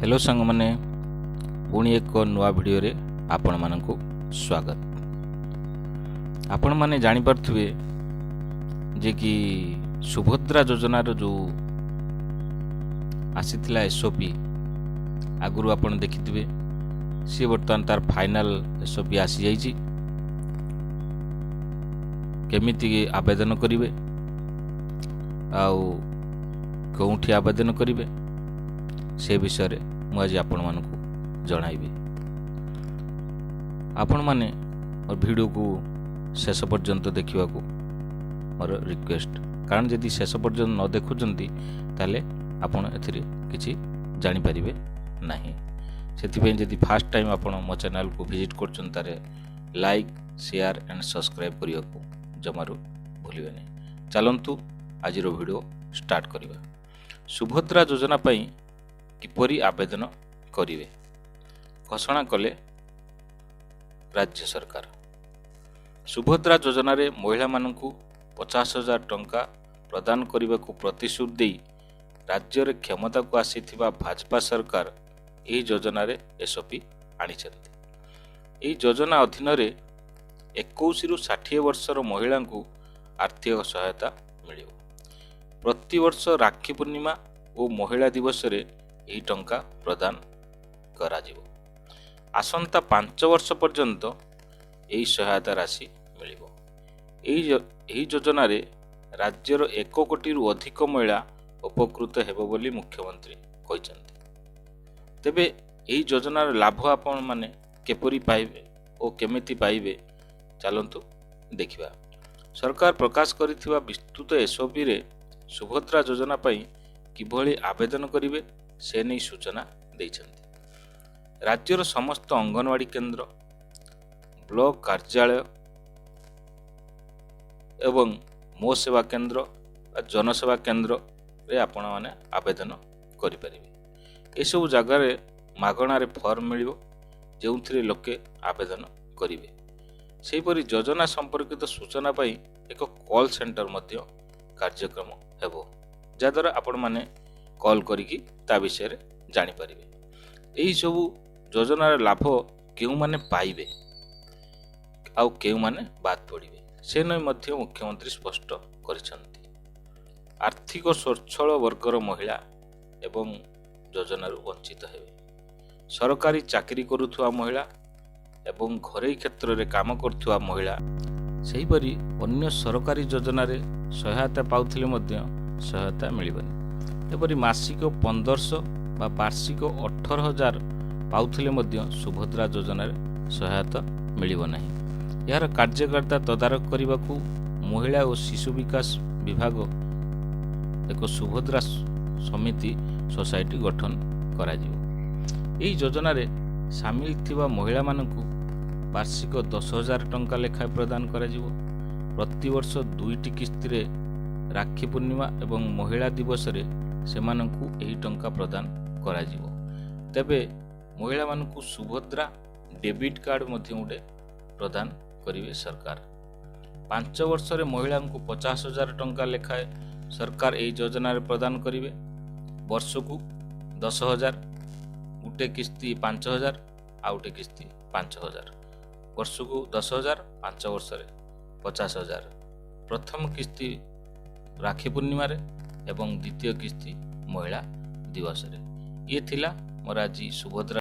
Hello ସାଙ୍ଗମାନେ, ପୁଣି ଏକ ନୂଆ ଭିଡ଼ିଓରେ ଆପଣମାନଙ୍କୁ ସ୍ୱାଗତ। ଆପଣମାନେ ଜାଣିପାରୁଥିବେ ଯେ କି ସୁଭଦ୍ରା ଯୋଜନାର ଯେଉଁ ଆସିଥିଲା ଏସ୍ଓପି, ଆଗରୁ ଆପଣ ଦେଖିଥିବେ, ସିଏ ବର୍ତ୍ତମାନ ତାର ଫାଇନାଲ ଏସ୍ଓପି ଆସିଯାଇଛି। କେମିତି ଆବେଦନ କରିବେ ଆଉ କେଉଁଠି ଆବେଦନ କରିବେ, ସେ ବିଷୟରେ ମୁଁ ଆଜି ଆପଣମାନଙ୍କୁ ଜଣାଇବି। ଆପଣମାନେ ମୋ ଭିଡ଼ିଓକୁ ଶେଷ ପର୍ଯ୍ୟନ୍ତ ଦେଖିବାକୁ ମୋର ରିକ୍ୱେଷ୍ଟ, କାରଣ ଯଦି ଶେଷ ପର୍ଯ୍ୟନ୍ତ ନ ଦେଖୁଛନ୍ତି, ତାହେଲେ ଆପଣ ଏଥିରେ କିଛି ଜାଣିପାରିବେ ନାହିଁ। ସେଥିପାଇଁ ଯଦି ଫାର୍ଷ୍ଟ ଟାଇମ୍ ଆପଣ ମୋ ଚ୍ୟାନେଲକୁ ଭିଜିଟ୍ କରୁଛନ୍ତି, ତାହେଲେ ଲାଇକ୍, ସେୟାର ଆଣ୍ଡ ସବସ୍କ୍ରାଇବ୍ କରିବାକୁ ଜମାରୁ ଭୁଲିବେ ନାହିଁ। ଚାଲନ୍ତୁ, ଆଜିର ଭିଡ଼ିଓ ଷ୍ଟାର୍ଟ କରିବା। ସୁଭଦ୍ରା ଯୋଜନା ପାଇଁ କିପରି ଆବେଦନ କରିବେ, ଘୋଷଣା କଲେ ରାଜ୍ୟ ସରକାର। ସୁଭଦ୍ରା ଯୋଜନାରେ ମହିଳାମାନଙ୍କୁ 50,000 ଟଙ୍କା ପ୍ରଦାନ କରିବାକୁ ପ୍ରତିଶ୍ରୁତି ଦେଇ ରାଜ୍ୟରେ କ୍ଷମତାକୁ ଆସିଥିବା ଭାଜପା ସରକାର ଏହି ଯୋଜନାରେ ଏସ୍ଓପି ଆଣିଛନ୍ତି। ଏହି ଯୋଜନା ଅଧୀନରେ 21ରୁ 60 ବର୍ଷର ମହିଳାଙ୍କୁ ଆର୍ଥିକ ସହାୟତା ମିଳିବ। ପ୍ରତିବର୍ଷ ରାକ୍ଷୀ ପୂର୍ଣ୍ଣିମା ଓ ମହିଳା ଦିବସରେ ଏହି ଟଙ୍କା ପ୍ରଦାନ କରାଯିବ। ଆସନ୍ତା 5 ବର୍ଷ ପର୍ଯ୍ୟନ୍ତ ଏହି ସହାୟତା ରାଶି ମିଳିବ। ଏହି ଯୋଜନାରେ ରାଜ୍ୟର 1 କୋଟିରୁ ଅଧିକ ମହିଳା ଉପକୃତ ହେବ ବୋଲି ମୁଖ୍ୟମନ୍ତ୍ରୀ କହିଛନ୍ତି। ତେବେ ଏହି ଯୋଜନାର ଲାଭ ଆପଣମାନେ କିପରି ପାଇବେ ଓ କେମିତି ପାଇବେ, ଚାଲନ୍ତୁ ଦେଖିବା। ସରକାର ପ୍ରକାଶ କରିଥିବା ବିସ୍ତୃତ ଏସ୍ଓପିରେ ସୁଭଦ୍ରା ଯୋଜନା ପାଇଁ କିଭଳି ଆବେଦନ କରିବେ, ସେ ନେଇ ସୂଚନା ଦେଇଛନ୍ତି। ରାଜ୍ୟର ସମସ୍ତ ଅଙ୍ଗନବାଡ଼ି କେନ୍ଦ୍ର, ବ୍ଲକ କାର୍ଯ୍ୟାଳୟ ଏବଂ ମୋ ସେବା କେନ୍ଦ୍ର ବା ଜନସେବା କେନ୍ଦ୍ରରେ ଆପଣମାନେ ଆବେଦନ କରିପାରିବେ। ଏସବୁ ଜାଗାରେ ମାଗଣାରେ ଫର୍ମ ମିଳିବ, ଯେଉଁଥିରେ ଲୋକେ ଆବେଦନ କରିବେ। ସେହିପରି ଯୋଜନା ସମ୍ପର୍କିତ ସୂଚନା ପାଇଁ ଏକ କଲ୍ ସେଣ୍ଟର ମଧ୍ୟ କାର୍ଯ୍ୟକ୍ରମ ହେବ, ଯାହାଦ୍ୱାରା ଆପଣମାନେ କଲ୍ କରିକି ତା ବିଷୟରେ ଜାଣିପାରିବେ। ଏହିସବୁ ଯୋଜନାର ଲାଭ କେଉଁମାନେ ପାଇବେ ଆଉ କେଉଁମାନେ ବାଦ ପଡ଼ିବେ, ସେ ନେଇ ମଧ୍ୟ ମୁଖ୍ୟମନ୍ତ୍ରୀ ସ୍ପଷ୍ଟ କରିଛନ୍ତି। ଆର୍ଥିକ ସ୍ୱଚ୍ଛଳ ବର୍ଗର ମହିଳା ଏବଂ ଯୋଜନାରୁ ବଞ୍ଚିତ ହେବେ। ସରକାରୀ ଚାକିରି କରୁଥିବା ମହିଳା ଏବଂ ଘରୋଇ କ୍ଷେତ୍ରରେ କାମ କରୁଥିବା ମହିଳା, ସେହିପରି ଅନ୍ୟ ସରକାରୀ ଯୋଜନାରେ ସହାୟତା ପାଉଥିଲେ ମଧ୍ୟ ସହାୟତା ମିଳିବନି। ଏପରି ମାସିକ 1,500 ବା ବାର୍ଷିକ 18,000 ପାଉଥିଲେ ମଧ୍ୟ ସୁଭଦ୍ରା ଯୋଜନାରେ ସହାୟତା ମିଳିବ ନାହିଁ। ଏହାର କାର୍ଯ୍ୟକାରିତା ତଦାରଖ କରିବାକୁ ମହିଳା ଓ ଶିଶୁ ବିକାଶ ବିଭାଗ ଏକ ସୁଭଦ୍ରା ସମିତି ସୋସାଇଟି ଗଠନ କରାଯିବ। ଏହି ଯୋଜନାରେ ସାମିଲ ଥିବା ମହିଳାମାନଙ୍କୁ ବାର୍ଷିକ 10,000 ଟଙ୍କା ଲେଖାଏଁ ପ୍ରଦାନ କରାଯିବ। ପ୍ରତିବର୍ଷ ଦୁଇଟି କିସ୍ତିରେ ରାକ୍ଷୀ ପୂର୍ଣ୍ଣିମା ଏବଂ ମହିଳା ଦିବସରେ ସେମାନଙ୍କୁ ଏହି ଟଙ୍କା ପ୍ରଦାନ କରାଯିବ। ତେବେ ମହିଳାମାନଙ୍କୁ ସୁଭଦ୍ରା ଡେବିଟ୍ କାର୍ଡ଼ ମଧ୍ୟ ଗୋଟେ ପ୍ରଦାନ କରିବେ ସରକାର। 5 ବର୍ଷରେ ମହିଳାଙ୍କୁ 50,000 ଟଙ୍କା ଲେଖାଏଁ ସରକାର ଏହି ଯୋଜନାରେ ପ୍ରଦାନ କରିବେ। ବର୍ଷକୁ 10,000, ଗୋଟେ କିସ୍ତି 5,000, ଆଉ ଗୋଟେ କିସ୍ତି 5,000। ବର୍ଷକୁ 10,000, 5 ବର୍ଷରେ 50,000। ପ୍ରଥମ କିସ୍ତି ରାକ୍ଷୀ ପୂର୍ଣ୍ଣିମାରେ ଏବଂ ଦ୍ୱିତୀୟ କିସ୍ତି ମହିଳା ଦିବସରେ। ଇଏ ଥିଲା ମୋର ଆଜି ସୁଭଦ୍ରା